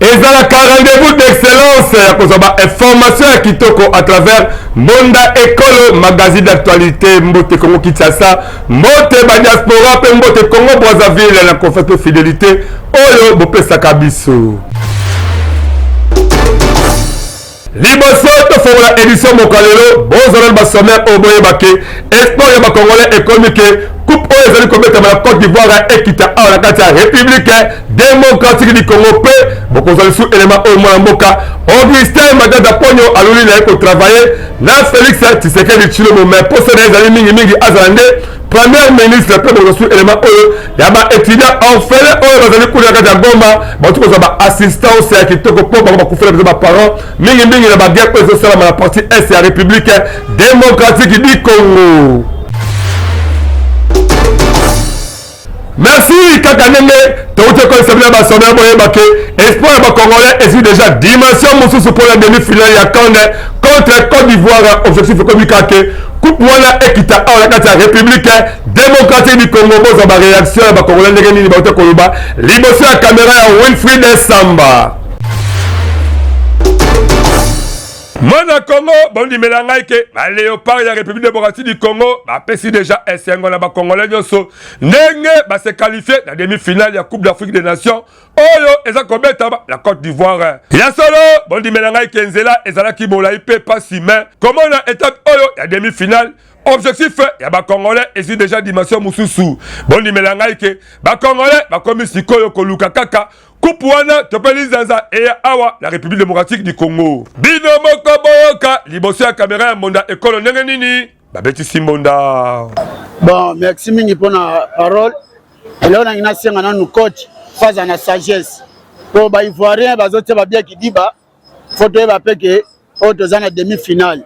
Ezalaka rendez-vous d'excellence ya kozwa ba information ya kitoko à travers Mbonda Ekolo magazine d'actualité. Mbote Congo Kinshasa, mbote ba diaspora pe mbote Congo Brazzaville na confiance pe fidélité oyo bopesaka biso. Liboso tofongola edition moko ya lelo, bozala na basommaire oyo boyeba ke espoir ya bacongolais ekomi ke coupe oyo ezali kobetama na Cote d'Ivoire ekita awa na kati ya République démocratique du Congo mpe bokozwa lisusu elema oyo mwana mboka Augustin Matata Ponyo aluli na ye kotravaille na Félix Tshisekedi Tshilombo, mais posa na ye ezali mingimingi azala nde premier ministre mpe bokozwa lisusu elema oyo ya ba étudiants orphelins oyo bazali kuna na kati ya Goma bauti kozwa ba assistance ya kitoko mpo bango bakufela mpenza ba parents mingi mingi na ba guerre oyo ezosalama na partie est ya République démocratique du Congo. Merci kaka ndenge touti koyebisa bino basombe boyeba ke espoir ya bacongolais ezwi déjà dimension mosusu mpo na demi finale ya CAN contre Côte d'Ivoire. Objectif ekomi kaka ke coupe wana ekita awa na kati ya République démocratique du Congo. Bozwa ba réaction ya bacongolais ndenge nini bauti koloba liboso ya kamera ya Wilfried Samba. Mwana Congo, bondimela ngai ke ba Leopard ya République démocratique du Congo bapesi déjà esengo na ba Congolais nyonso ndenge ba se qualifier na demi-finale ya Coupe d'Afrique des Nations oyo eza kobetama na Côte d'Ivoire. Ya solo, bondimela ngai ke nzela ezalaki molai mpe pasi, mais komona etape oyo ya demi-finale, objectif ya ba Congolais ezwi déjà dimension mosusu. Bondimela ngai ke ba Congolais bakomi sikoyo koluka kaka coupe wana to mpe linzanza eya awa na République démocratique du Congo. Bino moko boyoka liboso ya kamera ya Mbonda Ekolo ndenge nini babetisi Mbonda. Bon, merci mingi mpona parole. Eloko nangi nasenga nanu coach faza na sagesse po ba Ivoirien bazotia babia kidiba, fo toyeba mpe ke oyo toza na demi finale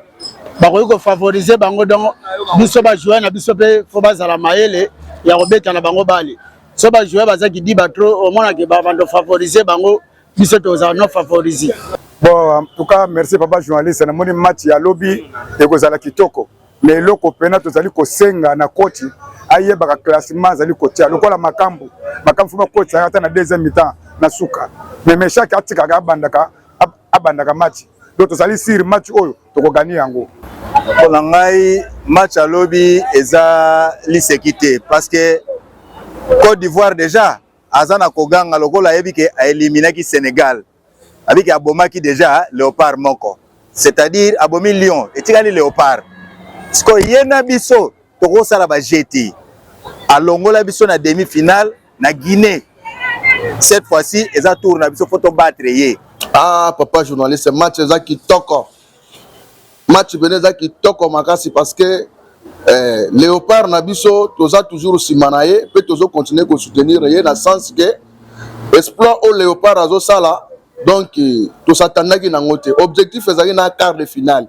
bakoki kofavorize bango, donc biso bajoueur na biso mpe fo bazala mayele ya kobeta na bango bale. So bajoueur baza kidiba trop, omonake babando favorize bango, biso tozala non favorise. Bon, en tout cas merci papa journaliste, namoni match ya lobi ekozala kitoko, mais eloko pena tozali kosenga na coach ayebaka classement azali kotia lokola makambo makambo fo bakotisa ata na deuxième mi-temps na suka, mais Meshak atikaka abandaka abandaka match, donc tozali sur match oyo tokogani yango. Mpo na ngai match ya lobi eza liseki te, parce que Côte d'Ivoire déjà aza na koganga lokola ayebi ke aeliminaki Sénégal, abiki abomaki déjà léopard moko, c'est-à-dire abomi lion, etikali léopard. Sikoyo ye na biso tokosala ba gt alongola biso na demi-finale na Guinée, cette fois-ci eza tour na biso, faut tobattre ye. Ah papa journaliste, match eza kitoko, match pene eza kitoko makasi, parce que léopard na biso toza toujours nsima na ye mpe tozocontinue kosoutenir ye na sens ke exploit oyo léopard azosala, donc tosatandaki nango te. Objectif ezalaki na quart de finale.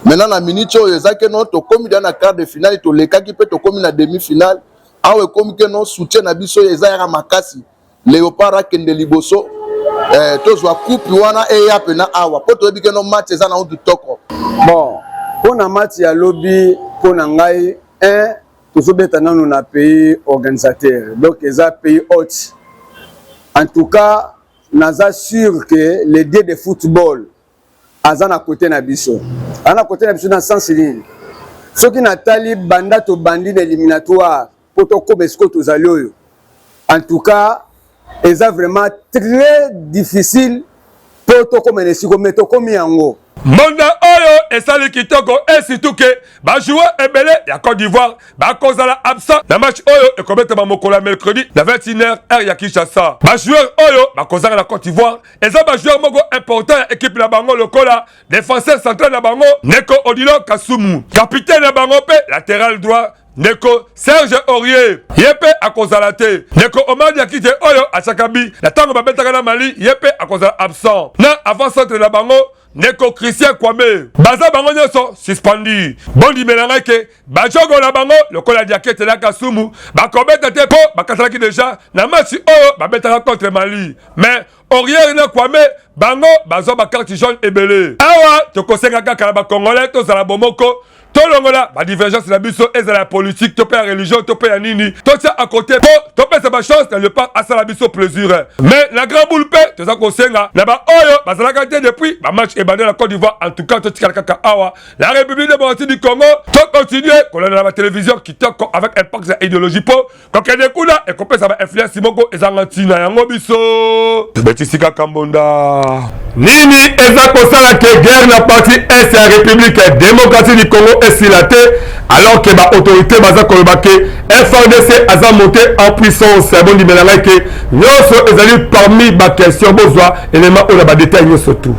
Maintenant na minute oyo eza ke no tokomi deja na quart de finale, tolekaki mpe tokomi na demi finale. Awa ekomi ke no soutien na biso eza yaka makasi, léopard akende liboso, tozwa coupe wana eya mpena awa, mpo toyebi ke no match eza nango kitoko. Bon, mpo na match ya lobi, mpo na ngai, un, tozobeta nanu na pays organisateur, donc eza pays hôte. En tout cas naza sûr que le dieu de football aza na côté na biso, aza na côté na biso na sens nini? Soki natali banda tobandi na éliminatoire mpo tokóma esika tozali oyo, en tout cas eza vraiment très difficile mpo tokóma na esika, mais tokómi yango. Mbonda oyo esali kitoko et surtout ke bajoueur ebele ya Côte d'Ivoire bakozala absent na match oyo ekobetama mokolo ya mercredi na 21h heure ya Kinshasa. Bajoueur oyo bakozanga na Côte d'Ivoire eza bajoueur moko important ya équipe na bango, lokola défenseur central na bango Neko Odilo Kasumu, capitaine na bango, mpe latéral droit. Ndeko Serge Aurier ye mpe akozala te. Ndeko Omar Diakite oyo atiaka bi na ntango babetaka na Mali ye mpe akozala absent. Na avant centre na bango ndeko Christian Kwame baza bango nyonso suspendu. Bondimela ngai ke bajogo na bango lokola Diakite na Kasumu bakobeta te mpo bakatanaki deja na match oyo babetaka contre Mali. Mais Aurier na Kwame bango bazwa ba carte jaune ebele. Awa tokosenga kaka na ba Congolais tozala bomoko tolongola ba divergence na biso ezala ya politique to mpe ya religion to mpe ya nini totia à côté mpo topesa ba chance na leopard asala biso plaisir. Mais na grand boule mpe toza kosenga na ba oyo bazalaka te depuis ba match ebanda na Côte d'Ivoire. En tout cas totikala kaka awa na République démocratique du Congo, to continuer kolanda na ba télévision kitoko avec impact ya idéologie mpo Kokende kuna ekopesa ba influence moko ezanga ntina. Yango biso tobetisi kaka mbonda. Nini eza kosala ke guerre na partie est ya République démocratique du Congo esila te, alors que ba autorité baza koloba ke FARDC aza monte en puissance? Bondimela ngai ke nyonso ezali parmi ba question. Bozwa elema oyo na ba détail nyonso tout.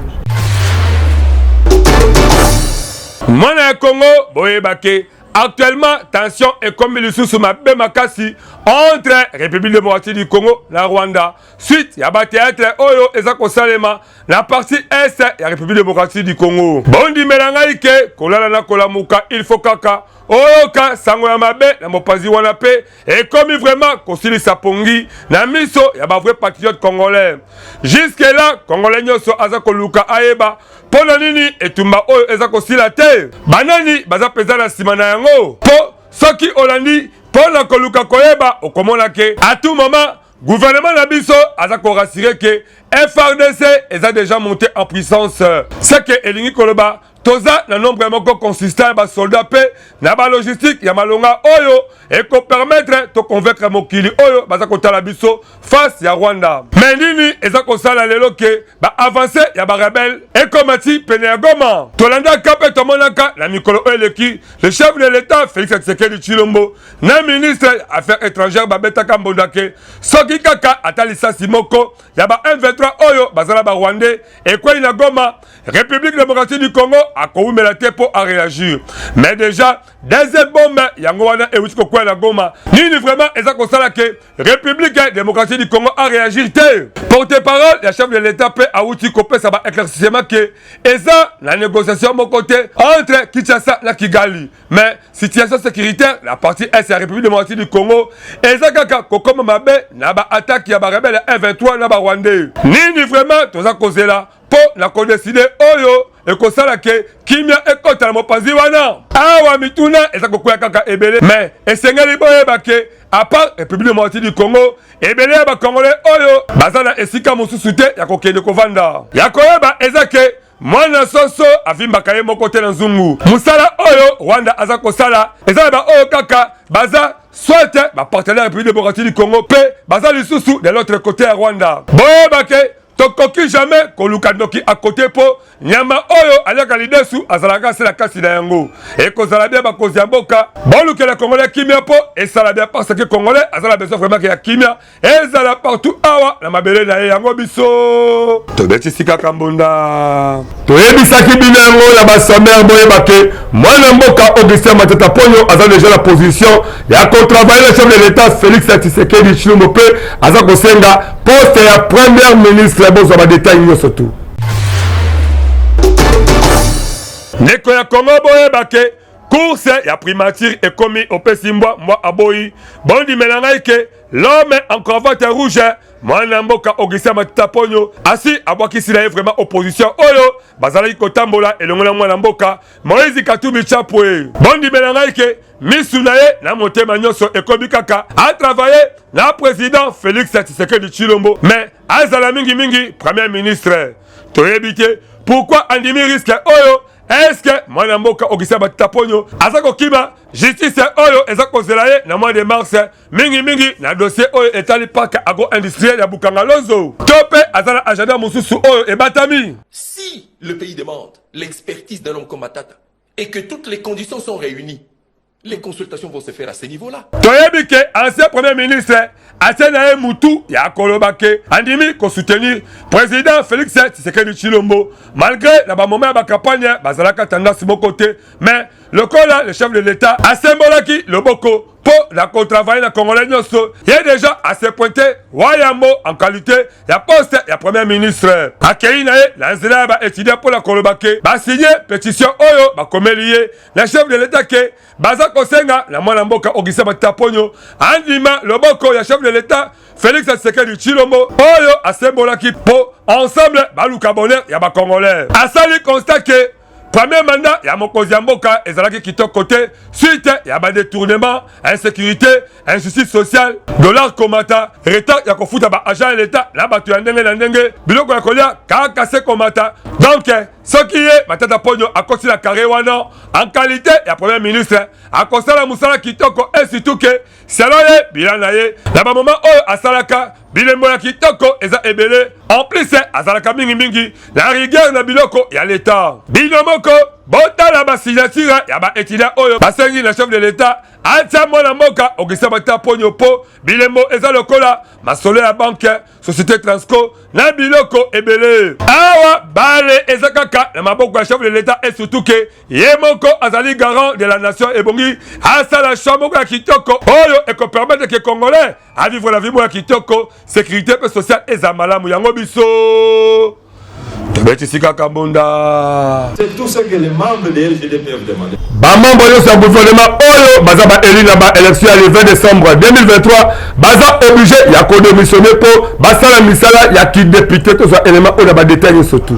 Mwana ya Congo, boyeba ke actuellement tension ekomi lisusu mabe makasi entre République démocratique du Congo na Rwanda, suite ya bateatre oyo eza kosalema na partie est ya République démocratique du Congo. Bondimela ngai ke kolala na kolamuka, il faut kaka oyoka sango ya mabe na mopanzi wana, mpe ekomi vraiment kosilisa pongi na miso ya bavrai patriote congolais. Jusque là congolais nyonso aza koluka ayeba mpo na nini etumba oyo eza kosila te, banani baza mpenza na nsima na yango. Mpo soki olandi mpo na koluka koyeba, okomona ke à tout moment gouvernement na biso aza korassurer ke FARDC eza déjà monté en puissance, ce que elingi koloba toza na nombre moko consistant ya basoldat mpe na balogistique ya malonga oyo ekopermettre toconvaincre mokili oyo baza kotala biso face ya Rwanda. Mais nini eza kosala lelo ke baavance ya barebele ekoma ti pene ya Goma? Tolandaka mpe tomonaka na mikolo oyo eleki, le chef de l'État Félix Tshisekedi Tshilombo na ministre affaires étrangères babetaka mbonda ke soki kaka ata lisasi moko ya ba M23 oyo bazala barwandais ekwei na Goma, République démocratique du Congo akowumela te mpo aréagir. Mais déjà deuxième bombe yango wana euti kokwea na Goma. Nini vraiment eza kosala ke République démocratique du Congo aréagir te? Porte-parole ya chef de l'État mpe awuti kopesa ba éclaircissement ke eza na négociation moko te entre Kinshasa na Kigali, mais situation sécuritaire na partie est ya République démocratique du Congo eza kaka kokoma mabe na baattaque ya barebele ya M23 na barwandais. Nini vraiment toza kozela mpo na kodécider oyo ekosala ke kimia ekɔta na mopanzi wana? Awa mituna eza kokwea kaka ebele, mais esengeli boyeba ke à part République démocratique du Congo, ebele ya bacongolais oyo baza na esika mosusu te ya kokende kovanda. Ya koyeba eza ke mwana soso avimbaka ye moko te na nzungu. Mosala oyo Rwanda aza kosala eza na baoyo kaka baza soit bapartenaire République démocratique du Congo mpe baza lisusu de l'autre côté ya Rwanda. Boyeba ke tokoki jamais koluka ndoki akote, mpo nyama oyo aliaka lidesu azalaka se na kasi na yango. Ekozala bien bakonzi ya mboka bolukela congolais kimia mpo esala bien, parce que congolais aza na besoin vraiment ya kimia ezala partout awa na mabele na ye. Yango biso tobetisi kaka mbonda. Toyebisaki bino yango na basommaire. Boyeba ke mwana mboka Augustin Matata Ponyo aza déjà na position ya kotravailler na chef de l'État Félix Tshisekedi Tshilombo, mpe aza kosenga poste ya premier ministre. Bozwa badetail nyonso tu. Ndeko ya Kongo, boyeba ke course ya primature ekomi, opesi mbwa, mbwa aboyi. Bondimela ngai ke l'homme en cravate rouge, mwana mboka Augustin Matata Ponyo, asi abwakisi na ye vraiment opposition oyo bazalaki kotambola elongo na mwana mboka Moïse Katumbi Chapwe. Bondimela ngai ke misu na ye na motema nyonso ekomi kaka atravailler na président Félix Tshisekedi Tshilombo, mais azala mingimingi premier ministre. Toyebi te pourquoi andimi risque oyo. Est-ce mwana mboka Augustin Matata Ponyo aza kokima justice oyo eza kozela ye na mois de mars, mingimingi na dossier oyo etali parc agro industriel ya Bukanga Lonzo, to mpe aza na agenda mosusu oyo ebatami? Si le pays demande l'expertise d'un homme comme Matata et que toutes les conditions sont réunies, Les consultations vont se faire à ce niveau-là. Toyebi ke ancien premier ministre atie na ye mutu ya koloba ke andimi kosoutenir président Félix Tshisekedi Tshilombo malgré na bamoment ya bacampagne bazalaka tendance moko te, mais lokola le chef de l'État asembolaki loboko mpo na kotravaille na congolais nyonso, ye déjà ase pointe wayambo en qualité ya poste ya premier ministre. Akei na ye na nzela ya baétudiant mpo na koloba ke basigne pétition oyo bakomeli ye na chef de l'État ke baza kosenga na mwana mboka Augustin Matata Ponyo andima loboko ya chef de l'État Félix Tshisekedi Tshilombo oyo asembolaki mpo ensemble baluka bonheur ya bacongolais. Asali constat ke premier mandat ya mokonzi ya mboka ezalaki kitoko te suite ya badetournement, insécurité, injustice sociale, dollar komata, retard ya kofuta baagent ya l'État na bato ya ndenge na ndenge, biloko ya kolia kaka se komata. Donc soki ye Matata Ponyo akoti na carré wana en qualité ya premier ministre, akosala mosala kitoko et surtout ke selon ye bilan na ye na bamoma oyo asalaka bilembo ya kitoko eza ebele. En plus azalaka mingimingi na rigueur na biloko ya l'État. Bino moko botala basignature ya baétudiant oyo basengi na chef de l'État atia mwana mboka Augustin Matata Ponyo mpo bilembo eza lokola masolo ya banke, société Transco na biloko ebele. Awa bale eza kaka na maboko ya chef de l'État et surtout ke ye moko azali garant de la nation, ebongi asala choix moko ya kitoko oyo ekopermettre ke congolais avivre la vie moko ya kitoko, sécurité mpe sociale eza malamu. Yango biso tobetisi kaka mbonda. C'est tout ce que les membres de LGD peuvent demander. Bamembre nyonso ya gouvernement oyo baza baélu na baélection ya le 20 décembre 2023 baza obligé ya kodémissionne mpo basala misala ya kidéputé. Tozwa élément oyo na badetail nyonso tu.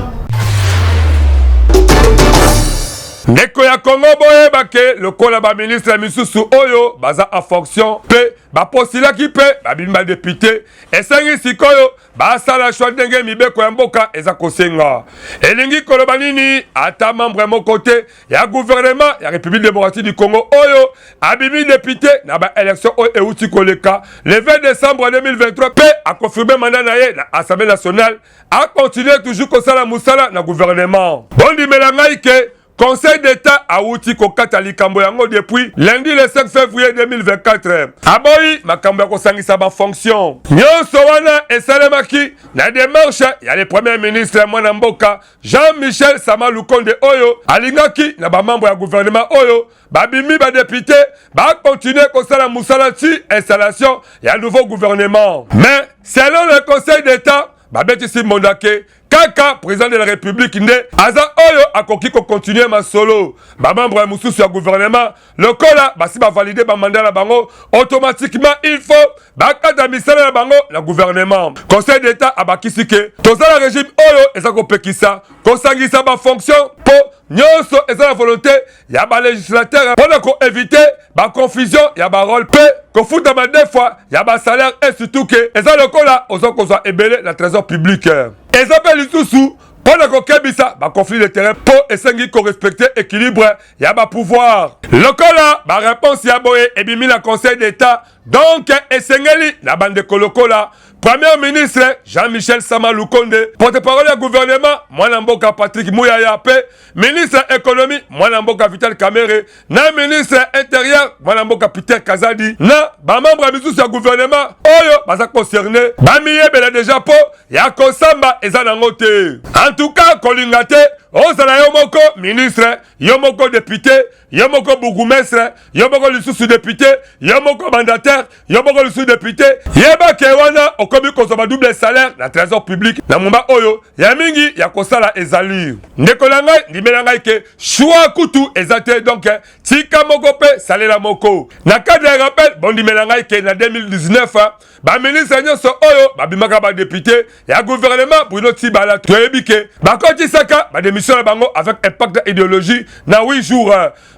Ndeko ya Kongo, boyeba ke lokola baministre misusu oyo baza en fonction mpe bapostilaki mpe babimi badéputé, esengi sikoyo basala choix ndenge mibeko ya mboka eza kosenga. Elingi koloba nini? Ata membre moko te ya gouvernement ya République démocratique du Congo oyo abimi député na baélection oyo euti koleka le 20 décembre 2023 mpe aconfirme mandat na ye na Assemblée nationale akontinue toujours kosala mosala na gouvernement. Bondimela ngai ke Conseil d'État awuti kokata likambo yango depuis lundi le 5 février 2024. Aboyi makambo ya kosangisa bafonction nyonso wana esalemaki na démarche ya le premier ministre mwana mboka Jean-Michel Sama Lukonde oyo alingaki na bamembre ya gouvernement oyo babimi badéputé bakontinue kosala mosala ti installation ya nouveau gouvernement. Mais selon le Conseil d'État, babetisi mbonda ke kaka président de la République nde aza oyo akoki kokontinue masolo. Bamembre ya mosusu ya gouvernement, lokola basi bavalide bamandat na bango, automatiquement il faut bakata misala na bango na gouvernement. Conseil d'État abakisi ke toza na régime oyo eza kopekisa kosangisa bafonction mpo nyonso eza na volonté ya balégislateur mpo na koevite baconfusion ya barole mpe kofutama deux fois ya basalaire et surtout ke eza lokola oza kozwa ebele na trésor public. Eza mpe lisusu mpo na kokebisa baconflit d'intérêt mpo esengi korespecte équilibre ya bapouvoir. Lokola baréponse ya boye ebimi na Conseil d'État, donc esengeli na bandeko lokola premier ministre Jean-Michel Sama Lukonde, porte-parole ya gouvernement mwana mboka Patrick Muyaya mpe ministre économie mwana mboka Vital Kamerhe na ministre intérieur mwana mboka Peter Kazadi na bamembre ya misusu ya gouvernement oyo baza concerné bamiyebela déjà mpo ya kosamba eza nango te. En tout cas, kolinga te ozala yo moko ministre, yo moko député, yo moko bourgmestre, yo moko lisusu député, yo moko mandataire, yo moko lisusu député. Yeba ke wana okomi kozwa badouble salaire na trésor public na momba oyo ya mingi ya kosala ezali. Ndeko na ngai, ndimela ngai ke choix kutu eza te. Donc tika moko mpe salela moko. Na cadre ya rappel, bondimela ngai ke na 2019 baministre nyonso oyo babimaka badéputé ya gouvernement Bruno Tibala, toyebi ke bakotisaka badémission na bango avec impact idéologie na 8 jours.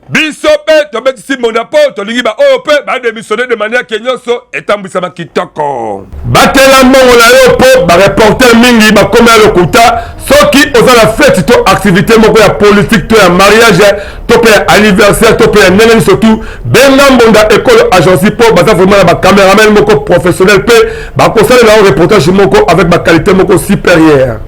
Biso mpe tobetisi mbonda mpo tolingi baoyo mpe badémissionne de manière ke nyonso etambwisama kitoko. Batela mbongo na yo mpo bareporter mingi bakomi ya lokuta. Soki oza na fête to activité moko ya politique to ya mariage to mpe ya anniversaire to mpe ya ndenge nyonso tu, benga Mbonda Ekolo Agence mpo baza vraiment na bacameraman moko professionnel mpe bakosalela yo reportage moko avec baqualité moko supérieure.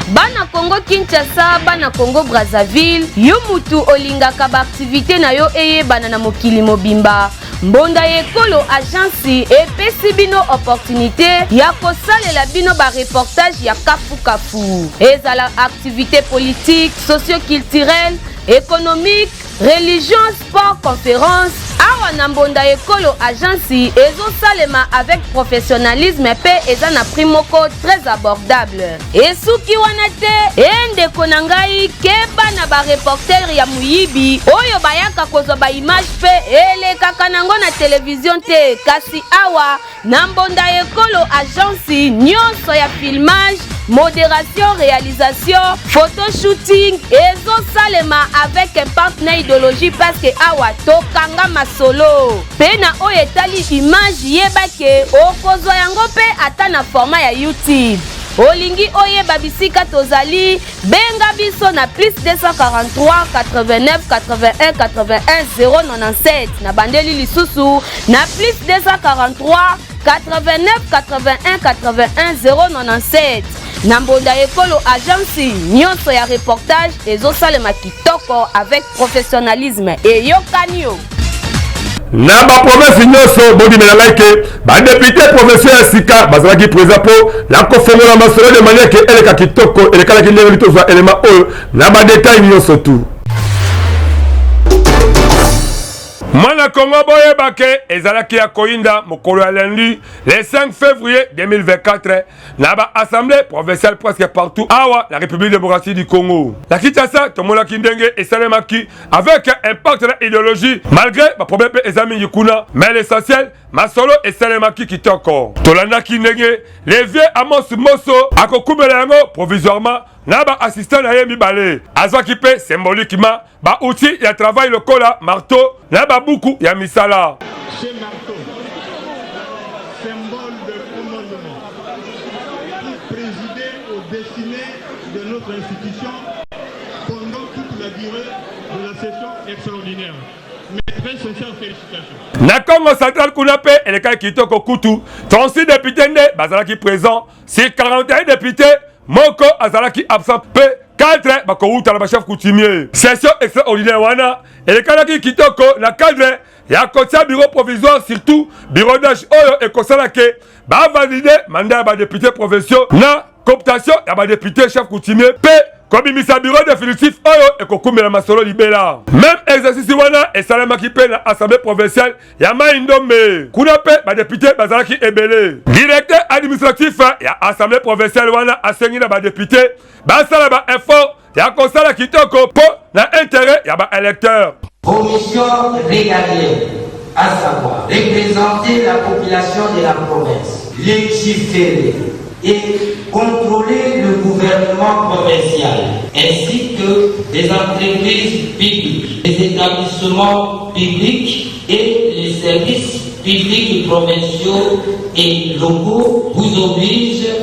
Bana Kongo. Congo Kinshasa, bana Congo Brazzaville, yo mutu olingaka ba activité na yo eyebana na mokili mobimba. Mbonda ya ekolo agence epesi bino opportunité ya kosalela bino ba reportage ya kafukafu. Ezala activité politique, socio-culturelle, économique, religion, sport, conférence, awa na Mbonda Ekolo agence ezosalema avec professionnalisme mpe eza na prix moko très abordable. Esuki wana te, e ndeko na ngai, keba na ba reporter ya moyibi oyo bayaka kozwa ba image mpe elekaka nango na television te, kasi awa Na mbonda ekolo agence nyonso ya filmage, moderation, realisation, photo shooting ezosalema avec impact na ideologie parce que awa tokanga masolo. Pe na oyo etali image yeba ke okozwa yango pe ata na format ya YouTube. Olingi oyeba bisika tozali, benga biso na plus 243 89 81 81 097. Na bandeli lisusu na plus 243 89 81 81 097. Na mbonda ekolo agence nyonso ya reportage ezosalema kitoko avec professionnalisme. Eyokani yo. Na baprovince nyonso, bondimela ngai ke badepute provinciaux ya sika bazalaki présent mpo na kofongola masolo de manière ke eleka kitoko. Elekalaki ndenge nini? Tozwa elema oyo na badetail nyonso tu. Mwana Kongo, boyeba ke ezalaki ya koyinda mokolo ya lundi le 5 février 2024 na ba assemblée provinciale presque partout awa na République démocratique du Congo. Na Kinshasa, tomonaki ndenge esalemaki avec impact na idéologie, malgré ba problème mpe eza mingi kuna, mais l'essentiel, masolo esalemaki kitoko. Tolandaki ndenge le vieux Amos Moso akokumela yango provisoirement na ba assistant na ye mibale. Azwaki mpe symboliquement ba outils ya travail lokola marteau na babuku ya misala. Ce marteau, symbole de commandement, pour présider aux destinées de notre institution pendant toute la durée de la session extraordinaire. Mes très sincères félicitations. Na Congo central kuna mpe elekaki kitoko, kutu 36 député nde bazalaki présent sur 41 député, moko azalaki absent mpe 4 bakowuta na bachef coutumier. Session extraordinaire wana elekanaki kitoko na cadre ya kotia bureau provisoire, surtout bureau d'âge oyo ekosala ke bavalide mandat ya badepute provinciaux na cooptation ya badepute chef coutumier mpe kobimisa bureau définitif oyo ekokumbela masolo libela. Même exercice wana esalemaki mpe na assemblée provinciale ya Mai Ndombe. Kuna mpe badepute bazalaki ebele. Directeur administratif ya assemblée provinciale wana asengi na badepute basala ba effort ya kosala kitoko mpo na intérêt ya baélecteur. Vos missions régaliennes, à savoir représenter la population de la province, légiférer et contrôler le gouvernement provincial, ainsi que les entreprises publiques, les établissements publics et les services publics provinciaux et locaux, vous obligent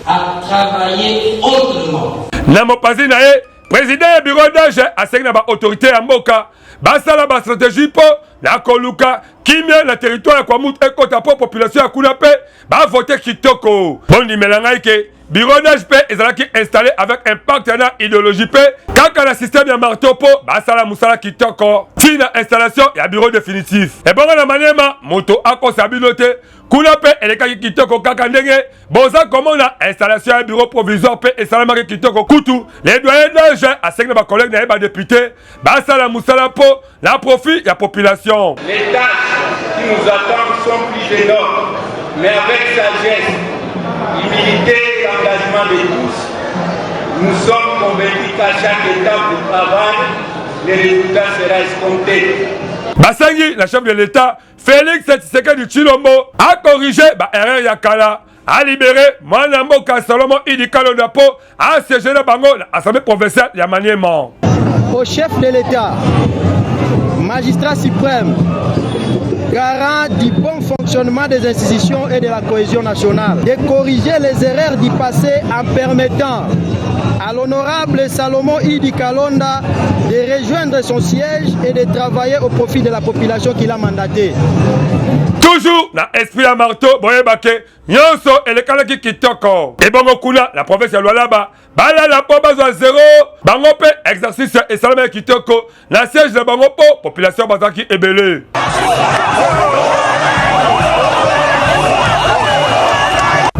à travailler autrement. Na mopanzi na ye, président ya bureau d'âge asengi na baautorité ya mboka basala bastratégie mpo na koluka kimia na territoire ya Kwamut ekota, mpo population ya kuna mpe bavote kitoko. Bondimela ngai ke bureau d'âge mpe ezalaki installé avec impact na idéologie mpe kaka na système ya marteau mpo basala mosala kitoko ntina installation ya bureau définitif. Ebongo na Maniema, moto akosa bino te, kuna mpe elekaki kitoko kaka ndenge boza komona. Installation ya bureau provisoire mpe esalamaki kitoko, kutu le doyen d'âge asengi na bacollègue na ye badepute basala mosala mpo na profit ya population. Les tâches qui nous attendent sont plus énormes, mais avec sagesse, humilité et engagement de tous, nous sommes convaincus qu'à chaque étape du travail, le résultat sera escompté. Basengi na chef de l'État Félix Tshisekedi Tshilombo akorige baerreur ya kala, alibere mwana mboka Salomon Idi Kalonda mpo asiége na bango na assemblée provinciale ya Maniema. Au chef de l'État, magistrat suprême, garant du bon fonctionnement des institutions et de la cohésion nationale, de corriger les erreurs du passé en permettant à l'honorable Salomon Idi Kalonda de rejoindre son siège et de travailler au profit de la population qu'il a mandatée. Toujours na esprit ya marteau, boyeba ke nyonso elekanaki kitoko. Ebongo kuna na province ya Lualaba balala mpo bazwa zero, bango mpe exercice esalamaki kitoko na siège na bango mpo population bazalaki ebele.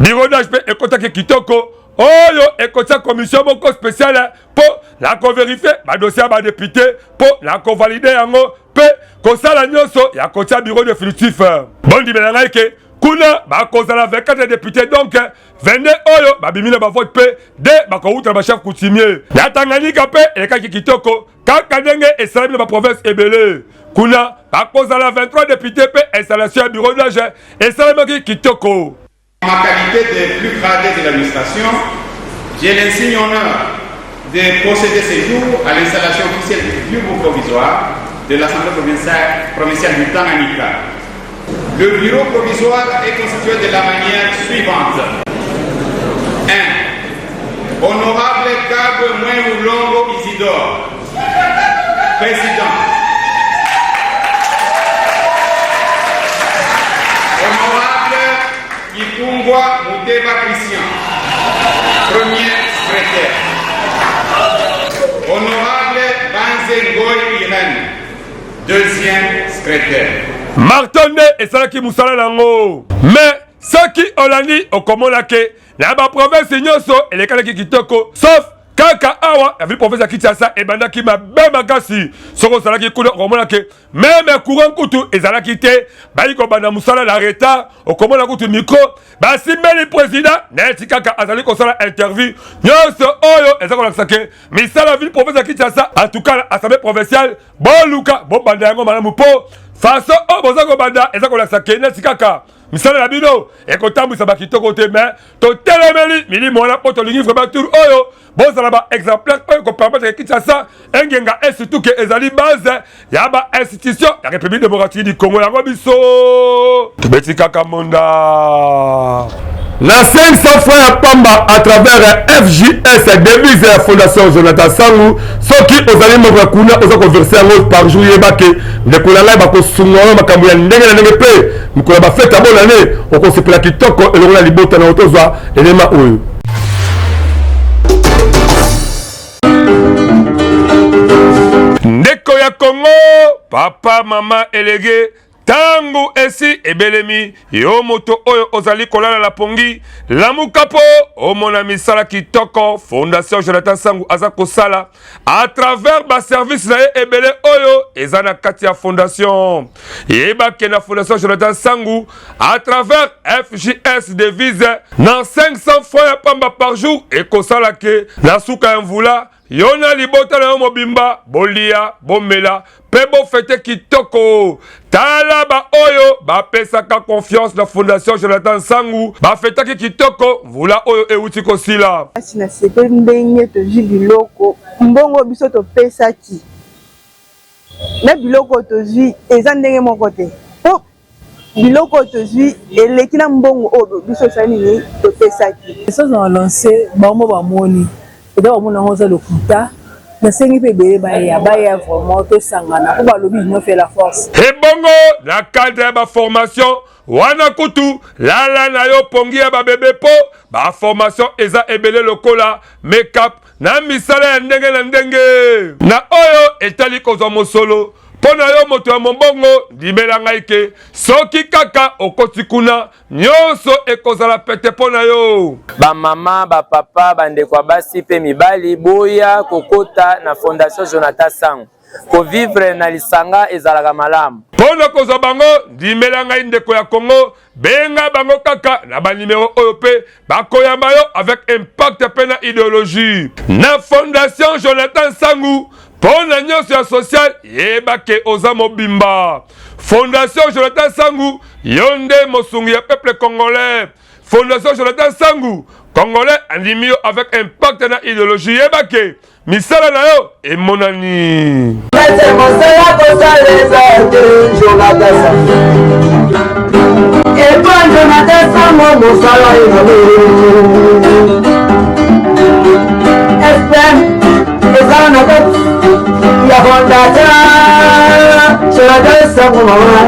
Bureau d'âge mpe ekotaki kitoko oyo ekotia commission moko spéciale mpo na koverifie badossier ya badepute mpo na kovalide yango mpe kosala nyonso ya kotia bureau définitif. Bondimela ngai ke kuna bakozala 24 député, donc 22 oyo babimi na bavote mpe de bakowuta na bachef coutumier. Na Tanganyika mpe elekaki kitoko kaka ndenge esalami na baprovince ebele. Kuna bakozala 23 député mpe installation ya bureau d'âge esalamaki kitoko. Ma qualité de plus gradé de l'administration, j'ai l'insigne honneur de procéder ce jour à l'installation officielle du bureau provisoire de l'Assemblée provinciale, provinciale du Tanganyika. Le bureau provisoire est constitué de la manière suivante. 1. Honorable Gab Mweulongo Isidore, président. Honorable Kitungwa Muteba Christian, premier secrétaire. Honorable Banze Ngoy Irène, deuxième secrétaire. Marteau nde esalaki mosala na yango, mais soki olandi okomona ke na baprovince nyonso elekanaki kitoko, sauf kaka awa na ville province ya Kinshasa ebandaki mabe makasi. Soki ozalaki kuna okomona ke meme courant kutu ezalaki te, bayi kobanda mosala na retard. Okomona kutu micro basimbeli président neti kaka azali kosala interview. Nyonso oyo eza kolakisa ke misala ya ville province ya Kinshasa, en tout cas assemblée provinciale, boluka bobanda yango malamu, mpo façon oyo boza kobanda eza kolakisa ke neti kaka misala na bino ekotambwisa bakitoko te. Mais totelemeli milimo wana mpo tolingi vraiment tour oyo bozala ba exemplaire oyo ekopermettre Kinshasa engenga, et surtout ke ezali base ya ba institution ya République démocratique du Congo. Yango biso tobeti kaka monda na 500 francs ya pamba à travers FJS, devise ya Fondation Jonathan Sangu. Soki ozali moko ya kuna, oza koverse yango par jour, yeba ke ndeko na ngai bakosunga yo makambo ya ndenge na ndenge, mpe mokolo ya bafete ya bonane okosepela kitoko elongo na libota na otozwa elema oyo. Ndeko ya Kongo, papa, mama, elege, ntango esi ebelemi. Yo moto oyo ozali kolala na pongi, lamuka mpo omona misala kitoko Fondation Jonathan Sangu aza kosala à travers baservice na ye ebele oyo eza na kati ya fondation. Yeba ke na Fondation Jonathan Sangu, à travers FJS devise na 500 francs ya pamba par jour, ekosala ke na suka ya mvula, yo na libota na yo mobimba bolia, bomela mpe bofete kitoko. Tala baoyo bapesaka confiance na Fondation Jonathan Sangu bafetaki kitoko mvula oyo euti kosila. Kasi nasepeli ndenge tozwi biloko, mbongo biso topesaki na biloko oyo tozwi eza ndenge moko te, mpo biloko oyo tozwi eleki na mbongo oyo biso osali nini topesaki. Message na lance bango, bamoni eza, bamoni yango eza lokuta. Nasengi mpe ebele baya, baya vraiment, tosangana mpo balobi union fait la force. Ebongo na cadre ya baformation wana kutu, lala na yo pongi ya babebe, mpo baformation eza ebele lokola makeup na misala ya ndenge na ndenge. Na oyo etali kozwa mosolo mpo na yo moto ya mombongo, ndimela ngai ke soki kaka okoti kuna, nyonso ekozala pete mpo na yo. Bamama, bapapa, bandeko ya basi mpe mibali, boya kokota na Fondation Jonathan Sango. Kovivre na lisanga ezalaka malamu. Mpo na kozwa bango, ndimela ngai ndeko ya Kongo, benga bango kaka na banimero oyo mpe bakoyamba yo avec impact mpe na idéologie. Na Fondation Jonathan Sangu, mpo na nyonso ya social, yeba ke oza mobimba. Fondation Jonathan Sangu, yo nde mosungi ya peuple congolais. Fondation Jonathan Sangu, congolais andimi yo avec impact na idéologie. Yeba ke misala na yo emonani. Mosala kosala eza te, Jonathan Sango. Epa Jonathan Sango, mosala ezali. FM eza na kati ya fondation Jonathan Sango mama.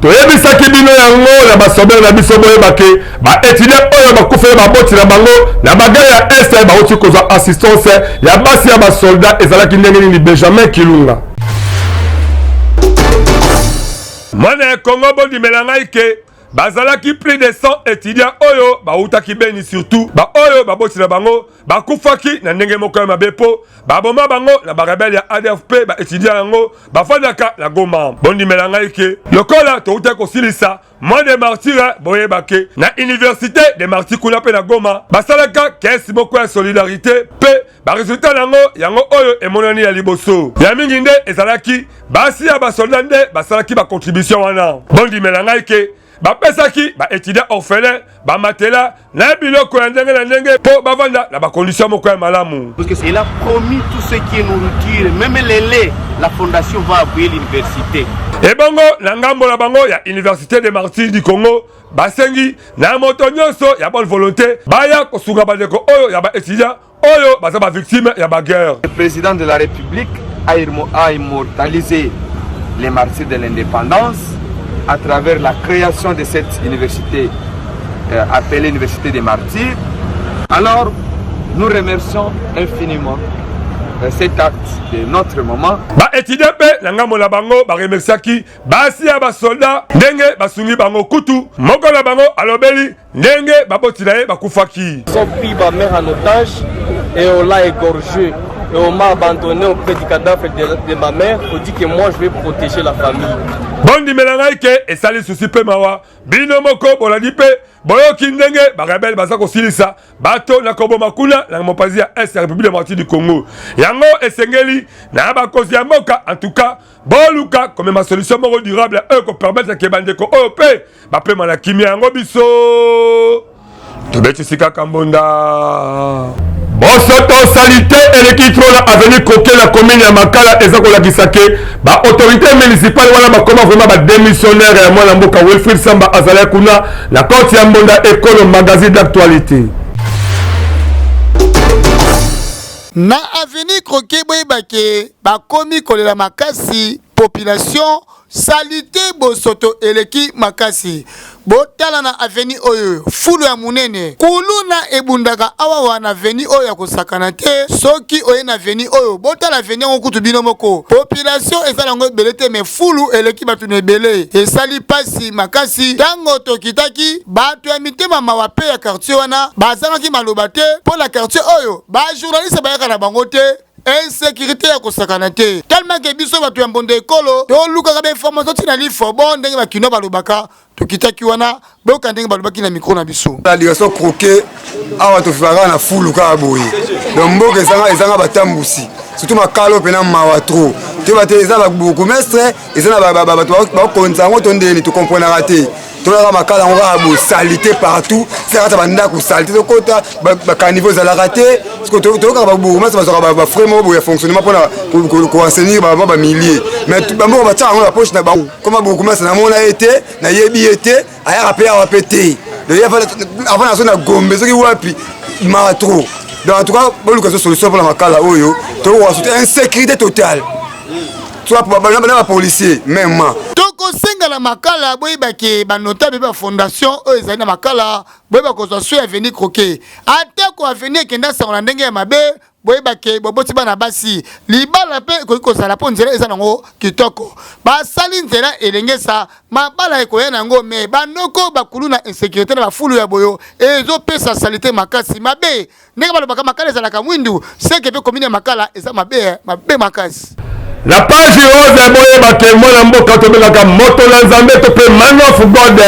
Toyebisaki bino yango na basobele na biso, boyeba ke ba etudiants oyo bakufeli baboti na bango na baguerre ya Est bauti kozwa assistance ya basi ya basoldat. Ezalaki ndenge nini? Benjamin Kilunga. Mwana ya Congo, bondimela ngai ke bazalaki plus de 100 étudiants oyo bawutaki Beni, surtout baoyo baboti na bango bakufaki na ndenge moko ya mabe mpo baboma bango na barebele ya ADF mpe baetudiant yango bafandaka na Goma. Bondimela ngai ke lokola towutaki kosilisa mois de martyrs, boyeba ke na université de martyrs kuna mpe na Goma basalaka caisse moko ya solidarité mpe baresultat na yango yango oyo emonani ya liboso ya mingi nde ezalaki basi ya basoldat nde basalaki bacontribution wana. Bondimela ngai ke bapesaki baetudiant orphelin bamatela na biloko ya ndenge na ndenge mpo bavanda na bacondition moko ya malamu. Parce que il a promis tout ce qui est nourriture, même le lait, la fondation va appuyer l'université. Ebongo na ngambo na bango ya Université des Martyrs du Congo basengi na moto nyonso ya bonne volonté baya kosunga bandeko oyo ya baetudiant oyo baza ba victime ya ba guerre. Le président de la République a, a immortalisé les martyrs de l'indépendance à travers la création de cette université euh, appelée Université des Martyrs. Alors, nous remercions infiniment euh, cet acte de notre maman. Ba étudiants mpe na ngambo na bango ba remerciaki basi ya basoldat ndenge basungi bango kutu moko na bango alobeli ndenge baboti na ye bakufaki. Ils ont pris ma mère en otage et on l'a égorgée. Et on m'a abandonné auprès du cadavre de, de ma mère. On dit que moi je vais protéger la famille. bondimela ngai ke esali susi mpe mawa bino moko bolandi mpe boyoki ndenge barebele baza kosilisa bato na koboma kuna na mopanzi ya est ya république démocratique du congo yango esengeli na bakonzi ya mboka en tout cas boluka komema solution moko durable oyo kopermettre ke bandeko oyo mpe bapema na kimia yango biso tobetisi kaka mbonda bosoto salite eleki trop na avenue koke na commune ya makala eza kolakisa ke baautorité municipale wana bakoma vraiment badémissionnaire ya mwana mboka wilfrid samba azalaki kuna na cote ya mbonda ekolo magazine d'actualité na avenue croquet boyeba ke bakomi kolela makasi population Salite bosoto eleki makasi. Botala na avenue oyo fulu ya munene kuluna ebundaka awawa na avenue oyo ya kosakana te soki oye na avenue oyo botala avenue yango kutu bino moko population eza nango ebele te me fulu eleki bato na ebele esali pasi makasi tango tokitaki bato ya mitema mawa pe ya quartier wana bazangaki maloba te mpo na quartier oyo ba journaliste bayaka na bango te Insecurite ya kosakana te tellement que biso bato ya mbonda ekolo tolukaka ba information ti na lifobo ndenge ba kinois balobaka tokitaki wana boyoka ndenge balobaki na micro na biso. La direction croquet awa tofibaka na fulu kaka boye donc mboka ezanga ezanga batambusi surtout makalo mpena mawa trop toyeba te eza ba bourgmestre eza na bato bakonza yango to ndeni tokomprenaka te tolaka makala yango kaka boye salite partout se kata bandako salite tokota bakaniveau ezalaka te toyokaka babourgmestre bazwaka bafrais moko boye ya fonctionnement mpona koenseigner bama bamillier mais bamoko batiaka yango na poche na bango koma bourgmestre namona ye te nayebi ye te ayaka mpe awa mpe te avant nazo na gombe soki wapi maa trop donc en tout cas boluka so solution mpona makala oyo tokoka surtout insécurité totale na bapolicier meme tokosenga na makala boyeba ke banotable ba fondation oyo ezali na makala boyeba kozwa sous avenue croquet atako avenue ekenda sango na ndenge ya mabe boyeba ke boboti bana basi libala mpe ekoki kozala mpo nzela eza nango kitoko basali nzela elengesa mabala ekoya na yango me banoko bakulu na insécurité na bafulu ya boyo ezopesa salite makasi mabe ndenge balobaka makala ezalaka mwindu seke mpe komine ya makala eza mabe eh, mabe makasi na page rose boyeba ke mwana mboka tobengaka moto na nzambe to mpe man of god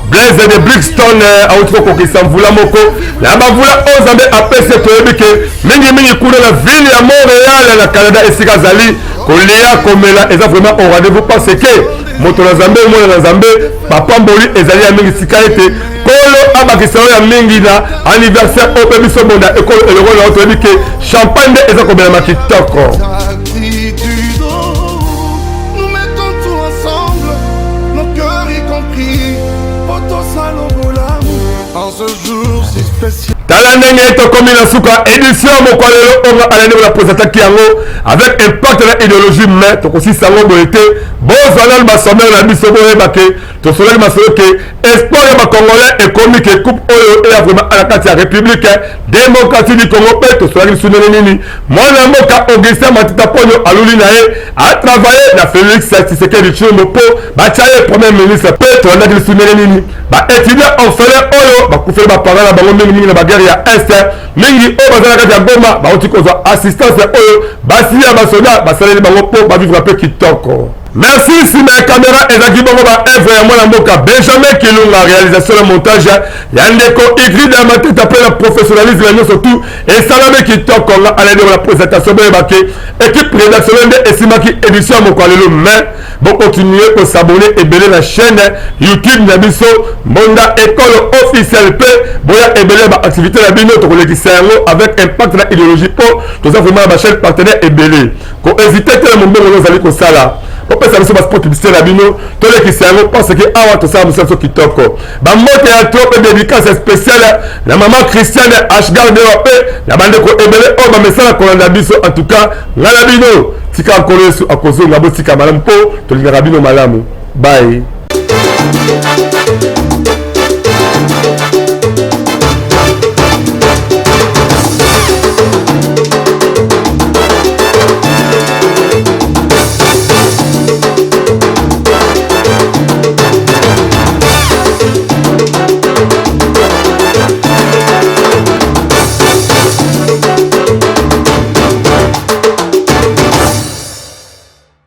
blaise de brixton eh, auti kokokisa mvula moko na bamvula oyo nzambe apesi toyebi ke mingimingi kuna na ville ya montréal na canada esika azali kolia komela eza vraiment au rendez-vous parce que moto na nzambe mwana na nzambe mapamboli ezali ya mingi sika ete Nkolo abakisa yo ya mingi na anniversaire oyo mpe biso bonda ekolo elongo na yo toyebi ke champagne nde eza komelama kitoko. Tala ndenge tokomi na suka edition moko lelo onga alandi na presentaki yango. avec impact na idéologie. Mais tokosisa yango boye te. Bozwa nanu basommaire na biso, boyeba ke tosolaki masolo ke espoir ya bacongolais ekomi ke coupe oyo eya vraiment na kati ya République démocratique du Congo. Mpe tosolaki biso ndenge nini mwana mboka Augustin Matita Ponyo aluli na ye atravaille na Félix Tshisekedi Tshilombo mpo batya ye premier ministre. Mpe tolandaki biso ndenge nini baétudiant orphelin oyo bakufeli baparent na bango mingimingi na baguerre ya Est, mingi oyo baza na kati ya Goma, bauti kozwa assistance oyo basi ya basoda basaleli bango mpo bavivre mpe kitoko. Merci. Nsima ya kamera ezalaki bongo baœuvre ya mwana mboka Benjamin Kilunga, réalisation na montage ya ndeko Igrida Mateta, mpe na professionnalisme ya nyonso tu esalami kitoko. Nga alandi na présentation, boyebake équipe rédactionnelle nde esimaki édition ya mokolo lelo. Mais bokontinue kos'abonner ebele na chaîne YouTube na biso, Mbonda Ekolo Officiel, mpe boya ebele ya baactivité na bino, tokolekisa yango avec impact na idéologie, mpo toza vraiment na bachaîne partenaire ebele. Kohésite te na mombongo oyo ozali kosala, kopesa biso baspot publicité na bino, tolekisa yango, parce que awa tosala mosala biso kitoko. Bambote ya trop mpe dédicace spéciale na mama Christiane Ashgar Dewa mpe na bandeko ebele oyo bamesala kolanda biso. En tout cas, ngai na bino, tika Nkolo Yesu akozonga, botika malamu mpo tolingaka bino malamu. Bye.